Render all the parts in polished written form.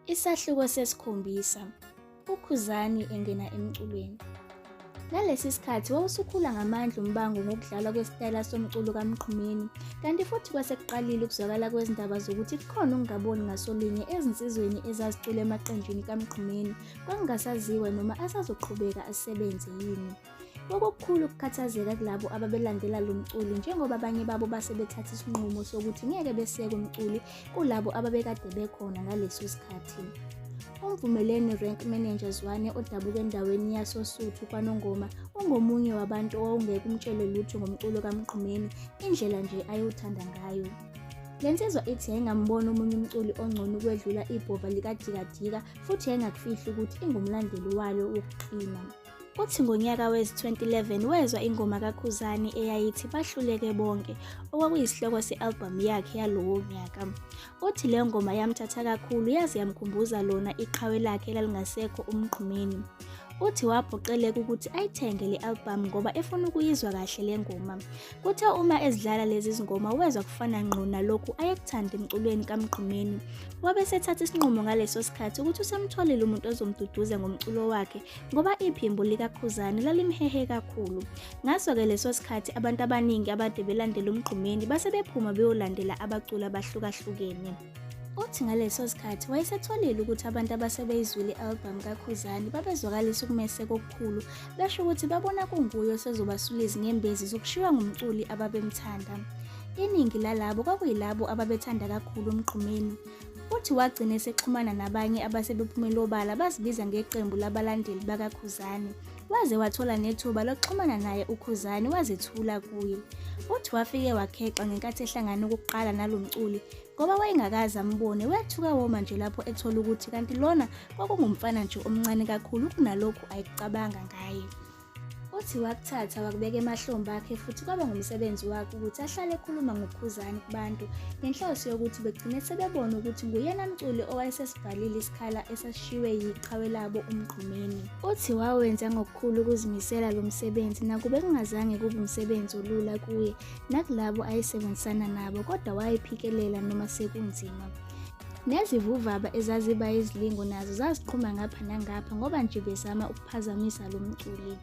Isahluko sesikhombisa, UKhuzani engena emculweni. Ngalesi sikhathi wawusukhula ngamandla umbango ngokudlalwa kwesitayela somculo kaMqhumeni, kanti futhi kwasekuqalile ukuzwakala kwezindaba zokuthi kukhona ukungaboni ngasolinye ezinsizweni ezazicula emaqenjini kaMqhumeni, kwakungasaziwa noma asazoqhubeka asebenze yini. Kwakukukhulu ukukhathazeka kulabo ababelandela lo mculi njengoba abanye babo base bethatha isinqumo sokuthi ngeke beseke umculi kulabo ababekade bekhona ngaleso sikhathi. UMvumeleni Rank Manager Zwane odabuka endaweni yasoSuthu kwaNongoma ungomunye wabantu owawungeke umtshele lutho ngomculo kaMgqumeni indlela nje ayewuthanda ngayo. Le nsizwa ithi yayingambona omunye umculi ongcono ukwedlula ibhova likaDikadika futhi yayingakufihli ukuthi ingumlandeli walo wokuqina. Uthi ngonyaka wezi-2011 wezwa ingoma kaKhuzani eyayithi Bahluleke Bonke, okwakuyisihloko se-albhamu yakhe yalowo nyaka. Uthi leyo ngoma yamthatha kakhulu yaze yamkhumbuza lona iqhawe lakhe elalingasekho uMgqumeni. Uthi waphoqeleka ukuthi ayithenge le albhamu ngoba efuna ukuyizwa kahle le ngoma. Kuthe uma ezidlala lezi zingoma wezwa kufana ngqo nalokhu ayekuthanda emculweni kaMgqumeni. Wabe esethatha isinqumo ngaleso sikhathi ukuthi usemtholile umuntu ozomduduza ngomculo wakhe ngoba iphimbo likaKhuzani lalimhehe kakhulu. Ngaso-ke leso sikhathi abantu abaningi abade belandela uMgqumeni base bephuma beyolandela abaculi abahlukahlukene. Uthi ngaleso sikhathi wayesetholile ukuthi abantu abasebeyizwile i-albhamu kaKhuzani babezwakalisa ukumeseka okukhulu, besho ukuthi babona kunguye osezobasula izinyembezi zokushiywa ngumculi ababemthanda. Iningi lalabo kwakuyilabo ababethanda kakhulu uMgqumeni. Uthi wagcina esexhumana nabanye abasebephumele obala bazibiza ngeqembu labalandeli bakaKhuzani. Waze wathola nethuba lokuxhumana naye uKhuzani wazethula kuye. Uthi wafike wakhexa ngenkathi ehlangana okokuqala nalo mculi ngoba wayengakaze ambone wethuka woma nje lapho ethola ukuthi kanti lona kwakungumfana nje omncane kakhulu kunalokhu ayekucabanga ngaye. Uthi wakuthatha wakubeka emahlombe akhe futhi kwaba ngumsebenzi wakhe ukuthi ahlale ekhuluma ngoKhuzani kubantu ngenhloso yokuthi begcine sebebona ukuthi nguyena mculi owayesesivalile isikhala esasishiywe yiqhawe labo uMgqumeni. Uthi wawenza ngokukhulu ukuzimisela lo msebenzi nakuba kungazange kube umsebenzi olula kuye nakulabo ayesebenzisana nabo kodwa wayephikelela noma sekunzima. Nezivuvaba ezaziba izilingo nazo zaziqhuma ngapha nangapha ngoba nje bezama ukuphazamisa lo mculi.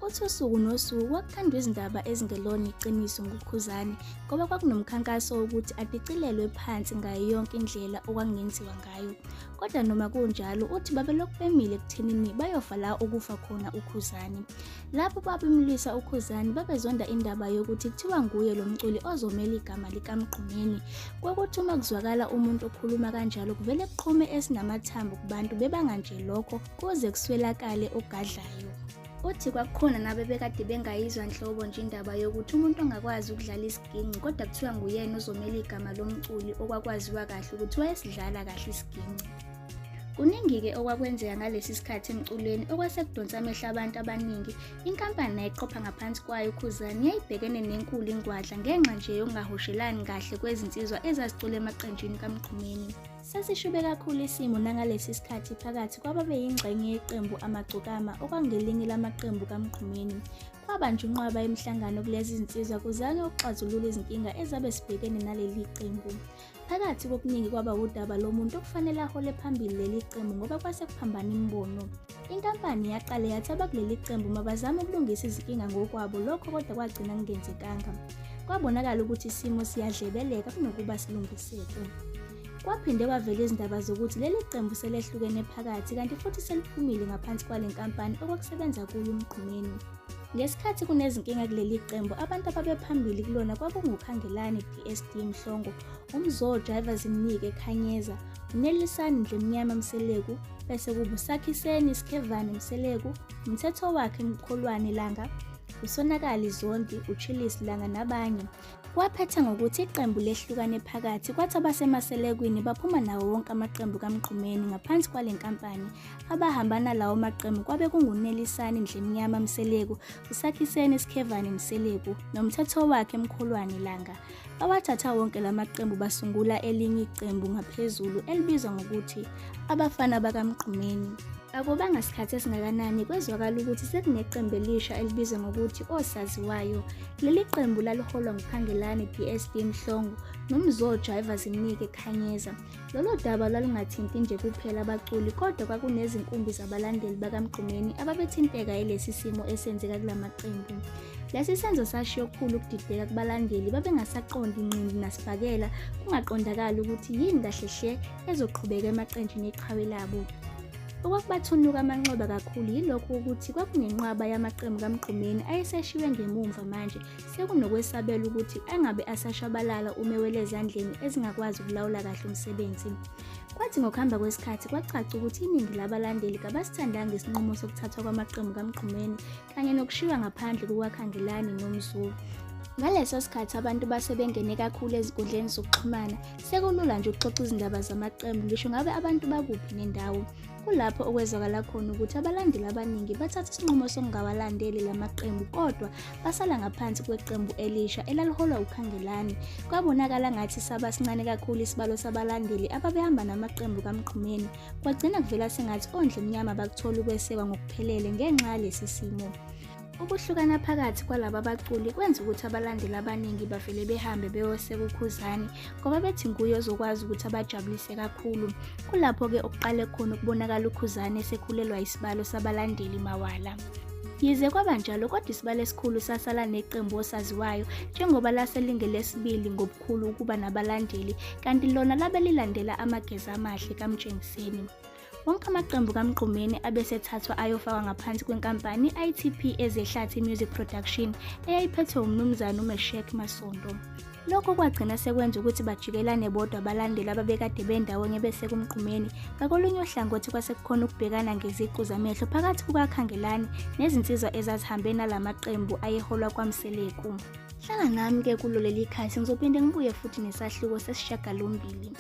Uthi usuku nosuku kwakukhandwa izindaba ezingelona iqiniso ngoKhuzani ngoba kwakunomkhankaso wokuthi adicilelwe phansi ngayo yonke indlela okwakungenziwa ngayo. Kodwa noma kunjalo uthi babelokhu bemile ekuthenini bayofa la okufa khona uKhuzani. Lapho babemlwisa uKhuzani babezonda indaba yokuthi kuthiwa nguye lo mculi ozomela igama likaMgqumeni. Kwakuthi uma kuzwakala umuntu okhuluma kanjalo kuvele kuqhume esinamathambo kubantu bebanga nje lokho kuze kuswelakale ogadlayo. Uthi kwakukhona nabebekade bengayizwa nhlobo nje indaba yokuthi umuntu ongakwazi ukudlala isiginci kodwa kuthiwa nguyena ozomela igama lomculi okwakwaziwa kahle ukuthi wayesidlala kahle isiginci. Kuningi-ke okwakwenzeka ngalesi sikhathi emculweni okwasekudonsa amehlo abantu abaningi. Inkampani nayiqopha ngaphansi kwayo uKhuzani yayibhekene nenkulu ingwadla ngenxa nje yokungahoshelani kahle kwezinsizwa ezazicula emaqenjini kaMgqumeni. Sasishube kakhulu isimo nangalesi sikhathi phakathi kwababeyingxenye yeqembu Amagcokama okwangelinye lamaqembu kaMgqumeni. Kwaba nje inqwaba yemihlangano kulezi zinsizwa kuzanywa ukuxazulula izinkinga ezabe zibhekene naleli qembu. Phakathi kokuningi kwaba wudaba lomuntu okufanele ahole phambili leli qembu ngoba kwase kuphambana imibono. Inkampani yaqale yathi abakuleli qembu mabazame ukulungisa izinkinga ngokwabo lokho kodwa kwagcina kungenzekanga. Kwabonakala ukuthi isimo siyadlebeleka kunokuba silungiseke. Kwaphinde kwavela izindaba zokuthi leli qembu selehlukene phakathi kanti futhi seliphumile ngaphansi kwale nkampani okwakusebenza kuyo uMgqumeni. Ngesikhathi kunezinkinga kuleli qembu abantu ababephambili kulona kwakunguKhangelani DSD Mhlongo, uMzo Driver Zimnike Khanyeza, uNelisani Ndlemnyama Mseleku, bese kuba uSakhiseni Skhevane Mseleku, uMthethowakhe Mkholwane Langa, uSonakali Zondi, uChillis Langa nabanye. Kwaphetha ngokuthi iqembu lehlukane phakathi kwathi abasemaSelekwini baphuma nawo wonke amaqembu kaMgqumeni ngaphansi kwale nkampani. Abahamba nalawo maqembu kwabe kunguNelisani Ndlemnyama Mseleku, uSakhiseni Skhevane Mseleku noMthethowakhe Mkholwane Langa. Bawathatha wonke la maqembu basungula elinye iqembu ngaphezulu elibizwa ngokuthi Abafana bakaMgqumeni. Akubanga sikhathi esingakanani kwezwakala ukuthi sekuneqembu elisha elibizwa ngokuthi Osaziwayo. Leli qembu laliholwa nguKhangelani DSD Mhlongo noMzo Jaiva Zimnike Khanyeza. Lolu daba lwalungathinti nje kuphela abaculi kodwa kwakunezinkumbi zabalandeli bakaMgqumeni ababethinteka yilesi simo esenzeka kula maqembu. Lesi senzo sashiya okukhulu ukudideka kubalandeli babengasaqondi nqindi nasibhakela kungaqondakali ukuthi yini kahle hle ezoqhubeka emaqenjini eqhawe labo. Okwakubathunuka amanxeba kakhulu yilokhu ukuthi kwakunenqwaba yamaqembu kaMgqumeni ayeseshiywe ngemumva manje sekunokwesabela ukuthi angabe asashabalala uma ewele ezandleni ezingakwazi ukulawula kahle umsebenzi. Kwathi ngokuhamba kwesikhathi kwacaca ukuthi iningi labalandeli kabasithandanga isinqumo sokuthathwa kwamaqembu kaMgqumeni kanye nokushiywa ngaphandle kukaKhangelani noMzulu. Ngaleso sikhathi abantu base bengene kakhulu ezinkundleni zokuxhumana, sekulula nje ukuxoxa izindaba zamaqembu ngisho ngabe abantu bakuphi nendawo. Kulapho okwezwakala khona ukuthi abalandeli abaningi bathatha isinqumo sokungawalandeli la maqembu kodwa basala ngaphansi kweqembu elisha elaliholwa uKhangelani. Kwabonakala ngathi saba sincane kakhulu isibalo sabalandeli ababehamba namaqembu kaMgqumeni. Kwagcina kuvela sengathi ondlemnyama bakuthola ukwesekwa ngokuphelele ngenxa yalesi simo. Ukuhlukana phakathi kwalaba baculi kwenza ukuthi abalandeli abaningi bavele behambe beyoseka uKhuzani ngoba bethi nguye ozokwazi ukuthi abajabulise kakhulu. Kulapho-ke okuqale khona ukubonakala uKhuzani esekhulelwa isibalo sabalandeli mawala. Yize kwaba njalo kodwa isibalo esikhulu sasala neqembu osaziwayo njengoba lase lingelesibili ngobukhulu ukuba nabalandeli kanti lona labe lilandela amageza amahle kaMtshengiseni. Wonke amaqembu kaMgqumeni abesethathwa ayofakwa ngaphansi kwenkampani i-ITP Ezehlathi Music Production eyayiphethwe uMnumzane uMeshack Masondo. Lokho kwagcina sekwenza ukuthi bajikelane bodwa abalandeli ababekade bendawonye bese kuMgqumeni. Ngakolunye uhlangothi kwase kukhona ukubhekana ngeziqu zamehlo phakathi kukaKhangelani nezinsizwa ezazihambe nalamaqembu ayeholwa kwaMseleku. Hlala nami-ke kulo leli khasi ngizophinde ngibuye futhi nesahluko sesishiyagalombili.